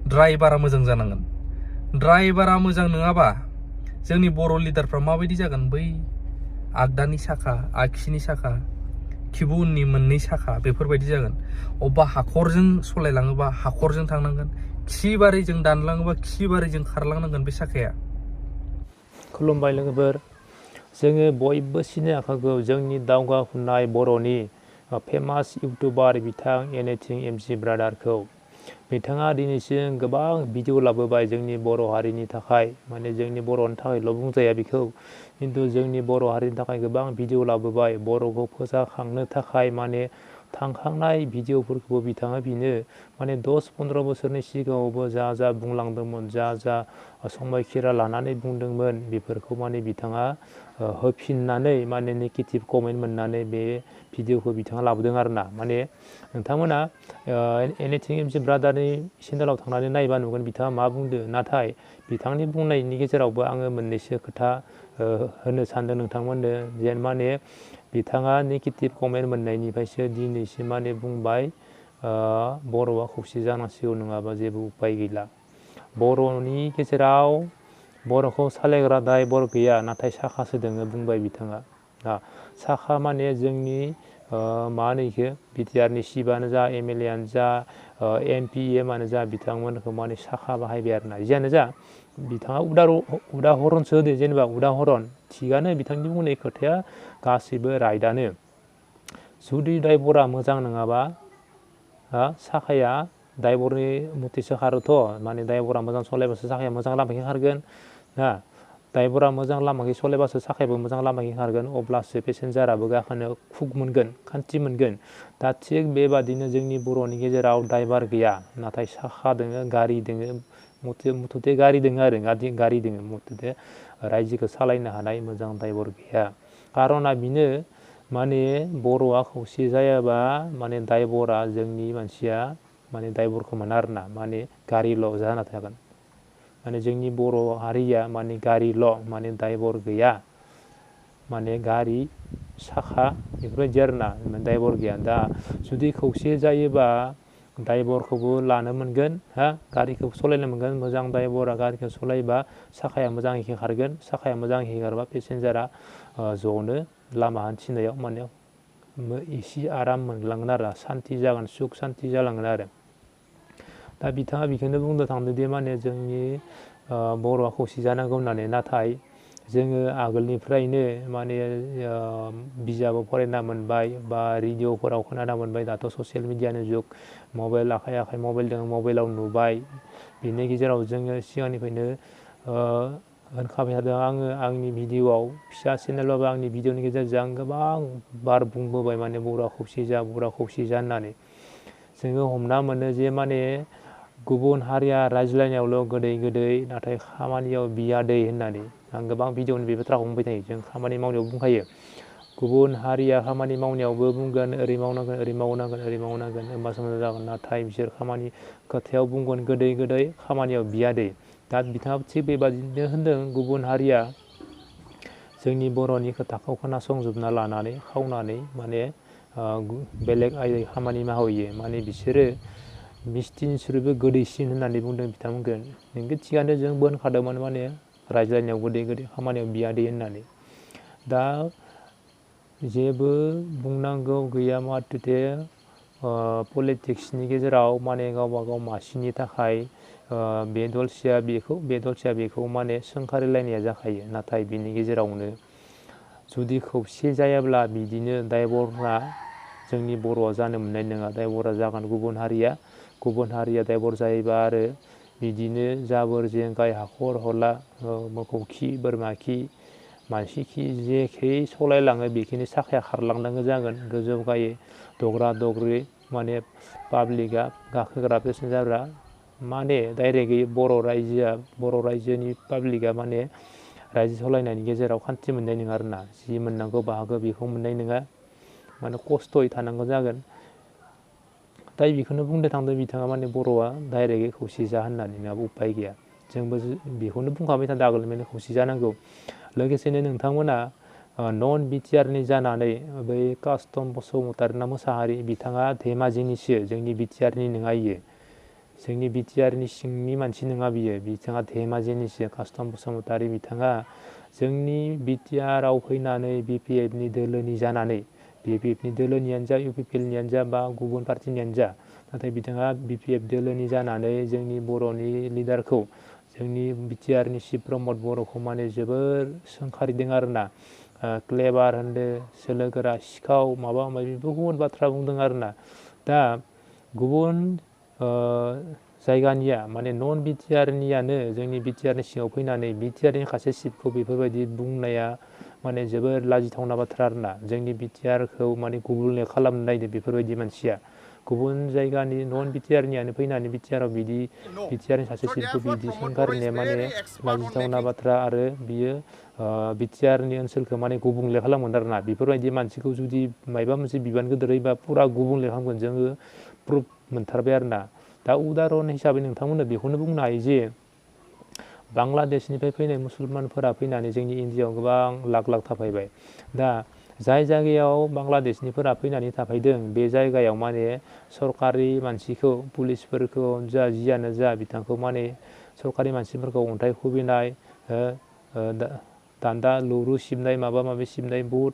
ड्राइभारा मोजां जानांगोन। ड्राइभारा मोजां नङाबा जोंनि बर' लिडारफ्रा माबायदि जागोन? बै आगदानि साखा, आगसिनि साखा, खिबु उननि मोननै साखा बेफोरबायदि जागोन। अबेबा हाखरजों सलायलाङोबा हाखरजों थांनांगोन, खिबारिजों दानलाङोबा खिबारिजों खारलांनांगोन बे साखाया। खुलुमबाय लोगोफोर, जोङो बयबो सिनायखागौ जोंनि दावगाफुनाय बर'नि फेमास इउटुबार बिथां एनिथिं एमसि ब्रादारखौ। बिथाङा दिनैसिम गोबां भिडिअ लाबोबाय जोंनि बर' हारिनि थाखाय, माने जोंनि बर'नि थाखायल' बुंजाया बेखौ, खिन्थु जोंनि बर' हारिनि थाखाय गोबां भिडिअ लाबोबाय। बर'खौ फोजाखांनो थाखाय माने थांखांनाय भिडिअफोरखौबो बिथाङा बिनो माने 10-15 बोसोरनि सिगाङावबो जा बुंलांदोंमोन, जा समायखिरा लानानै बुंदोंमोन, बेफोरखौ माने बिथाङा होफिननानै माने नेगेटिभ कमेन्ट मोननानै बे भिडिअखौ बिथाङा लाबोदों आरोना। माने नोंथांमोना एनिथिं एमसि ब्रादारनि चेनेलाव थांनानै नायबा नुगोन बिथाङा मा बुंदो। नाथाय बिथांनि बुंनायनि गेजेरावबो आङो मोननैसो खोथा होनो सानदों नोंथांमोननो। जेन माने बिथाङा नेगेटिभ कमेन्ट मोननायनिफ्रायसो दिनैसिम माने बुंबाय बर'आ खौसे जानांसिगौ, नङाबा जेबो उपाय गैला। बर'नि गेजेराव बर'खौ सालायग्रा ड्राइभार गैया, नाथाय साखासो दोङो बुंबाय बिथाङा। साखा माने जोंनि मा होनो इखो बिटिआरनि सिबानो जा, एमएलएआनो जा, एमपि एमआनो जा, बिथांमोनखौ माने साखा बाहायबाय आरोना। जियानो जा बिथाङा उदाहरनसो होदो, जेनेबा उदाहरन थिगानो, बिथांनि बुंनाय खोथाया गासैबो राइटआनो। जुदि ड्राइभारा मोजां नङाबा साखाया ड्राइभारनि मथेसो खारोथ', माने ड्राइभारा मोजां सलायबासो साखाया मोजां लामाखै खारगोन ना। ड्राइभारा मोजां लामाखै सलायबासो साखायाबो मोजां लामाखै खारगोन, अब्लासो पेसेन्जाराबो गाखोनो खुग मोनगोन, खान्थि मोनगोन। दा थिग बेबादिनो जोंनि बर'नि गेजेराव ड्राइभार गैया, नाथाय साखा दोङो, गारि दोङो, मुथुते गारि दोङो आरो गारि दोङो, मुथुते रायजोखौ सालायनो हानाय मोजां ड्राइभार गैया। कारना बिनो माने बर'आ खौसे जायाबा माने ड्राइभारा जोंनि मानसिया माने ड्राइभारखौ मोना आरोना, माने गारिल' जाना थागोन। माने जोंनि बर' हारिया माने गारिल', माने ड्राइभार गैया, माने गारि साखा बेफोरबायदि आरोना, ड्राइभार गैया। दा जुदि खौसे जायोबा ड्राइभारखौबो लानो मोनगोन, गारिखौ सलायनो मोनगोन। मोजां ड्राइभारा गारिखौ सलायबा साखाया मोजाङै खारगोन, साखाया मोजाङै खारबा पेसेन्जारा ज'नो लामा हान्थिनायाव माने एसे आराम मोनलांगोन आरो, सान्थि जागोन, सुख सान्थि जालांगोन आरो। दा बिथाङा बेखौनो बुंनो थांदोंदि माने जोंनि बर'आ खौसे जानांगौ होननानै। नाथाय जोङो आगोलनिफ्रायनो माने बिजाबाव फरायना मोनबाय बा रेडिअ'फोराव खोनाना मोनबाय, दाथ' ससियेल मिडियानि जुग, मबाइल आखाइ आखाइ मबाइल दङ, मबाइलाव नुबाय। बिनि गेजेराव जोङो सिगांनिफ्रायनो होनखाबाय थादों आङो आंनि भिडिअ'आव, फिसा चेनेलबाबो आंनि भिडिअ'नि गेजेरजों आं गोबां बार बुंबोबाय माने बर'आ खौसे जा, बर'आ खौसे जा होननानै। जोङो हमना मोनो जे माने गुबुन हारिया रायज्लायनायावल' गोदै गोदै, नाथाय खामानियाव बिया दै होननानै। आं गोबां भिडिअ'नि बे बाथ्राखौ बुंबाय थायो। जों खामानि मावनायाव बुंखायो, गुबुन हारिया खामानि मावनायावबो बुंगोन ओरै मावनांगोन, ओरै मावनांगोन, ओरै मावनांगोन, होमबासो मोजां जागोन। नाथाय बिसोर खामानि खोथायाव बुंगोन गोदै गोदै, खामानियाव बिया दै। दा बिथाङाबो थिग बेबादिनो होनदों, गुबुन हारिया जोंनि बर'नि खोथाखौ खोनासंजोबना लानानै खावनानै माने बेलेग आयदायै खामानि मावहैयो। माने बिसोरो मिस्थिनिख्रुइबो गोदैसिन होननानै बुंदों बिथांमोनखौ। नोंगौ थिगानो, जोंबो होनखादोंमोन माने रायज्लायनायाव गोदै गोदै, खामानियाव बिया दै होननानै। दा जेबो बुंनांगौ गैया, माथोथे पलिटिक्सनि गेजेराव माने गावबा गाव मासिनि थाखाय बे दलसेया बेखौ, बे दलसेया बेखौ माने सोंखारिलायनाया जाखायो। नाथाय बिनि गेजेरावनो जुदि खौसे जायाब्ला बिदिनो ड्राइभारफ्रा जोंनि बर'आ जानो मोननाय नङा, ड्राइभारा जागोन गुबुन हारिया। गुबुन हारिया ड्राइभार जायोबा आरो बिदिनो जाबोर जेंगाय, हाखर हाला, मोसौ खि, बोरमा खि, मानसि खि, जेखै सलायलाङो बेखिनि साखाया खारलांनांगौ जागोन। गोजौ गायै दग्रा दग्रि माने पाब्लिकआ, गाखोग्रा पेसेन्जारफ्रा माने डाइरेक्टयै बर' रायजोनि पाब्लिकआ माने रायजो सालायनायनि गेजेराव खान्थि मोननाय नङा आरोना। जि मोननांगौ बाहागो बेखौ मोननाय नङा, माने खस्थ'यै थानांगौ जागोन। दा बेखौनो बुंनो थांदों बिथाङा, माने बर'आ डाइरेक्टयै खौसे जा होननानै, नङाबा उपाय गैया। जोंबो बेखौनो बुंखाबाय थादों आगोलनिफ्रायनो, खौसे जानांगौ। लोगोसेनो नोंथांमोना नन बिटिआरनि जानानै बै कास्टम बसुमतारी ना मोसाहारि, बिथाङा धेमाजिनिसो, जोंनि बिटिआरनि नङा इयो। जोंनि बिटिआरनि सिंनि मानसि नङा बियो, बिथाङा धेमाजिनिसो कास्टम बसुमतारी बिथाङा जोंनि बिटिआरआव फैनानै बिपिएफनि दोलोनि जानानै, बिपिएफनि दोलोनियानो जा इउपिपिएलनियानो जा बा गुबुन पार्टिनियानो जा, नाथाय बिथाङा बिपिएफ दोलोनि जानानै जोंनि बर'नि लिडारखौ, जोंनि बिटिआरनि चिफ प्रमद बर'खौ माने जोबोर सोंखारिदों आरोना। क्लेबार होनदो, सोलो गोरा, सिखाव, माबा माबि गुबुन बाथ्रा बुंदों आरोना। दा गुबुन जायगानिया माने नन बिटिआरनियानो जोंनि बिटिआरनि सिङाव फैनानै बिटिआरनि सासे चिफखौ बेफोरबायदि बुंनाया माने जोबोर लाजिथावना बाथ्रा आरोना। जोंनि बिटिआरखौ माने गुबुंले खालामनो नायदो बेफोरबायदि मानसिया। गुबुन जायगानि नन बिटिआरनियानो फैनानै बिटिआरआव बिदि बिटिआरनि सासे चिफखौ बिदि सोंखारिनाया माने लाजिथावना बाथ्रा, आरो बियो बिटिआरनि ओनसोलखौ माने गुबुंले खालामगोन आरोना। बेफोरबायदि मानसिखौ जुदि मायबा मोनसे बिबान गिदिर होयोबा फुरा गुबुंले खालामगोन, जोङो प्रुफ मोनथारबाय आरोना। दा उदाहरन हिसाबै नोंथांमोननो बेखौनो बुंनो हायो जे बांलादेशनिफ्राय फैनाय मुसलमानफोरा फैनानै जोंनि इण्डियाआव गोबां लाख लाख थाफैबाय। दा जाय जायगायाव बांलादेशनिफोरा फैनानै थाफैदों बे जायगायाव माने सरकारि मानसिखौ, पुलिसफोरखौ जा जियानो जा बिथांखौ माने सरकारि मानसिफोरखौ अन्थाइ खुबैनाय, दान्दा लुरु सिबनाय, माबा माबि सिबनाय बहुद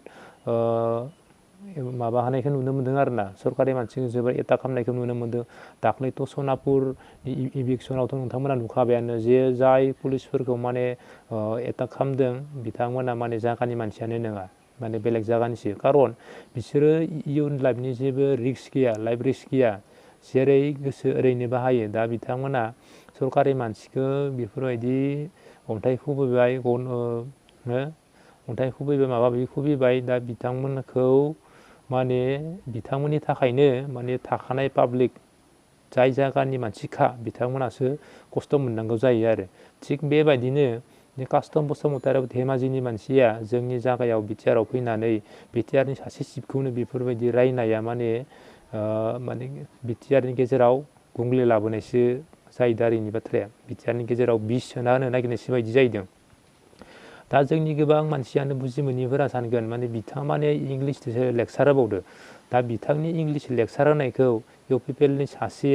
माबा होनायखौ नुनो मोन्दों आरोना। सरकारि मानसिखौ जोबोर एटाक खालामनायखौ नुनो मोन्दों। दाख्लैथ' सनापुर इभिकसनावथ' नोंथांमोना नुखाबायानो जे जाय पुलिसफोरखौ माने एटाक खालामदों बिथांमोना माने जायगानि मानसियानो नङा, माने बेलेग जायगानिसो। खारन बिसोरो इयुन लाइफनि जेबो रिक्स गैया, लाइफ रिक्स गैया, जेरै गोसो ओरैनो बाहायो। दा बिथांमोना सरकारि मानसिखौ बेफोरबायदि अन्थाइ खुबैबाय, अन्थाइ खुबैबाय, माबा माबि खुबैबाय। दा बिथांमोनखौ माने बिथांमोननि थाखायनो माने थाखानाय पाब्लिक जाय जायगानि मानसिखा बिथांमोनासो खस्थ' मोननांगौ जायो आरो। थिग बेबायदिनो कास्टम बसुमतारी धेमाजिनि मानसिया जोंनि जायगायाव बिटिआरआव फैनानै बिटिआरनि सासे चिफखौनो बेफोरबायदि रायनाया माने बिटिआरनि गेजेराव गुंग्ले लाबोनायसो जाहैदों आरो इनि बाथ्राया। बिटिआरनि गेजेराव बिस सोना होनो नागिरनायसो बायदि जाहैदों। दा जोंनि गोबां मानसियानो बुजि मोनिफोरा सानगोन माने बिथाङा माने इंलिसजोंसो लेक्सार होबावदो। दा बिथांनि इंलिस लेक्सार होनायखौ इउपिपिएलनि सासे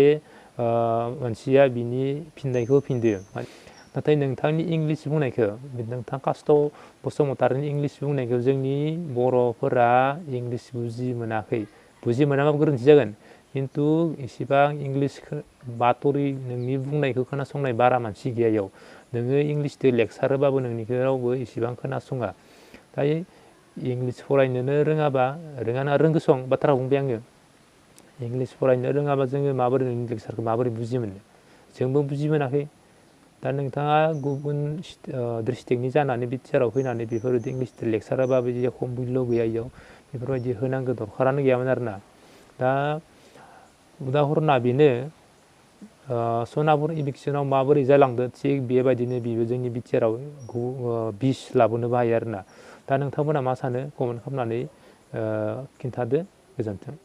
मानसिया बिनि फिननायखौ होफिनदो। नाथाय नोंथांनि इंलिस बुंनायखौ, नोंथां कास्टम बसुमतारीनि इंलिस बुंनायखौ जोंनि बर'फोरा इंलिस बुजि मोनाखै। बुजि मोनाबाबो गोरोन्थि जागोन, खिन्थु इसेबां इंलिसखौ बाथरि नोंनि बुंनायखौ खोनासंनाय बारा मानसि गैया इयाव। नोङो इंलिसजों लेक्सार होबाबो नोंनिखौ रावबो इसेबां खोनासङा। दायो इंलिस फरायनोनो रोङाबा, रोङाना रोंगौसं बाथ्रा बुंबाय आङो। इंलिस फरायनो रोङाबा जोङो माबोरै नोंनि लेक्सारखौ माबोरै बुजि मोननो? जोंबो बुजि मोनाखै। दा नोंथाङा गुबुन डिस्ट्रिक्टनि जानानै बिटिआरआव फैनानै बेफोरबायदि इंलिसजों लेक्सार होबा बिदि एख' मुल्य गैया इयाव। बेफोरबायदि होनांगौ दरखारानो गैयामोन आरोना। दा उदाहरना बेनो सनापुर इभिकसनाव माबोरै जालांदो, थिग बेबायदिनो बेबो जोंनि बिटिआरआव बिस लाबोनोबो हायो आरोना। दा नोंथांमोना मा सानो कमेन्ट खालामनानै खिन्थादो। गोजोन्थों।